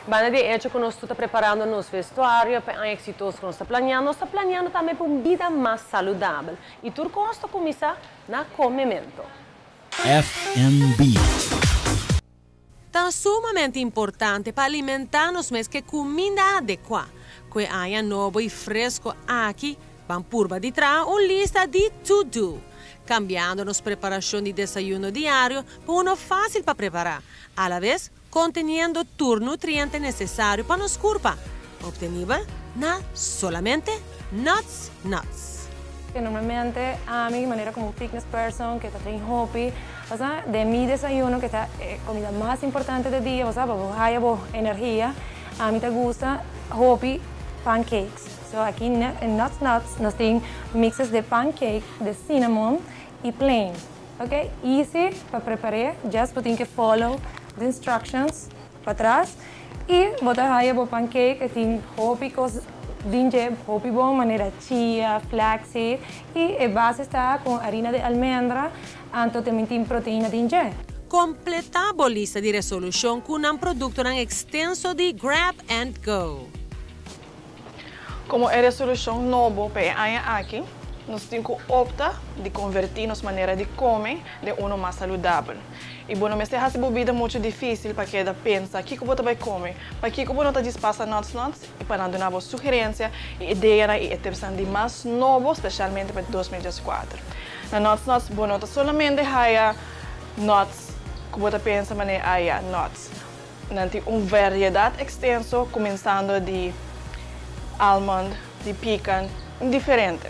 Banda di hecho cu nos ta preparando nos vestuario pa aña exitoso cu nos ta planeando, nos ta planeando tambe pa un bida mas saludabel. Y tur cos ta cuminsa na comemento. FNB. Ta sumamente importante pa alimenta nos mes cu cuminda adecua. Cu aña nobo y fresco aki, ban purba di traha un lista di to-do, cambiando nos preparacion di desayuno diario pa uno facil pa prepara, a la vez conteniendo tur nutriente necesario pa nos curpa. Obtenibel na solamente Nuts Nuts. Cu normalmente ami, manera como fitness person, cu ta train hopi, osea, di mi desayuno, cu ta e cuminda mas importante di dia, osea, pa haya energia, ami ta gusta hopi pancakes. So aki na Nuts Nuts nos tin mixes di pancake di cinnamon y plain. Ok? Easy pa prepara, just tin cu follow the instructions patras. Y bo ta haya bo pancake, cu tin hopi cos den dje, hopi bon, manera chia, flaxseed, y e base ta cu harina di almendra, anto tambe tin proteina den dje. Completa e lista di resolucion cu un producto extenso di Grab and Go. Como e resolucion nobo pa e aña aki, nos tin cu opta di converti nos manera di come den uno mas saludabel. Y bo no mester hasi bo bida mucho dificil pa keda pensa kico bo ta bay come, pakico bo no ta djis pasa Nuts Nuts y pa nan duna bo sugerencia y idea y tips di mas nobo, specialmente pa 2014. Na Nuts Nuts bo no ta solamente haya nuts cu bo ta pensa manera haya nuts. Nan tin un variedad extenso, cuminsando di almond, di pecan, diferente.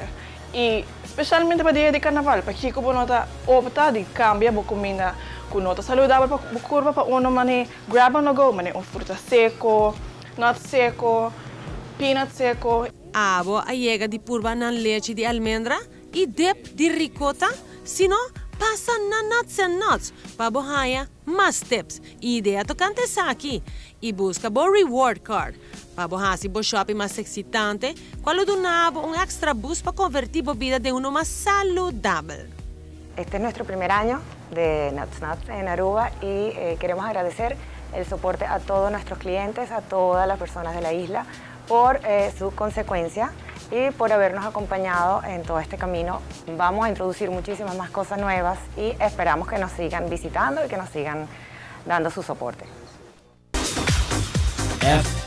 Y specialmente pa dia di carnaval, pakico bo no ta opta di cambia bo cuminda cu no ta saludabel pa curpa pa uno mane grab on the go, mane un fruta seco, nut seco, peanut seco. Abo a yega di purba nan lechi di almendra y dip di ricotta, sino pasa na Nuts and Nuts pa bo haya mas tips y idea tocante esaki y busca bo reward card pa bo hasi bo shopping mas excitante, cual lo duna bo un extra boost pa converti bo bida den uno mas saludabel. Este es nuestro primer año de Nuts Nuts en Aruba y queremos agradecer el soporte a todos nuestros clientes, a todas las personas de la isla por su consecuencia y por habernos acompañado en todo este camino. Vamos a introducir muchísimas más cosas nuevas y esperamos que nos sigan visitando y que nos sigan dando su soporte. F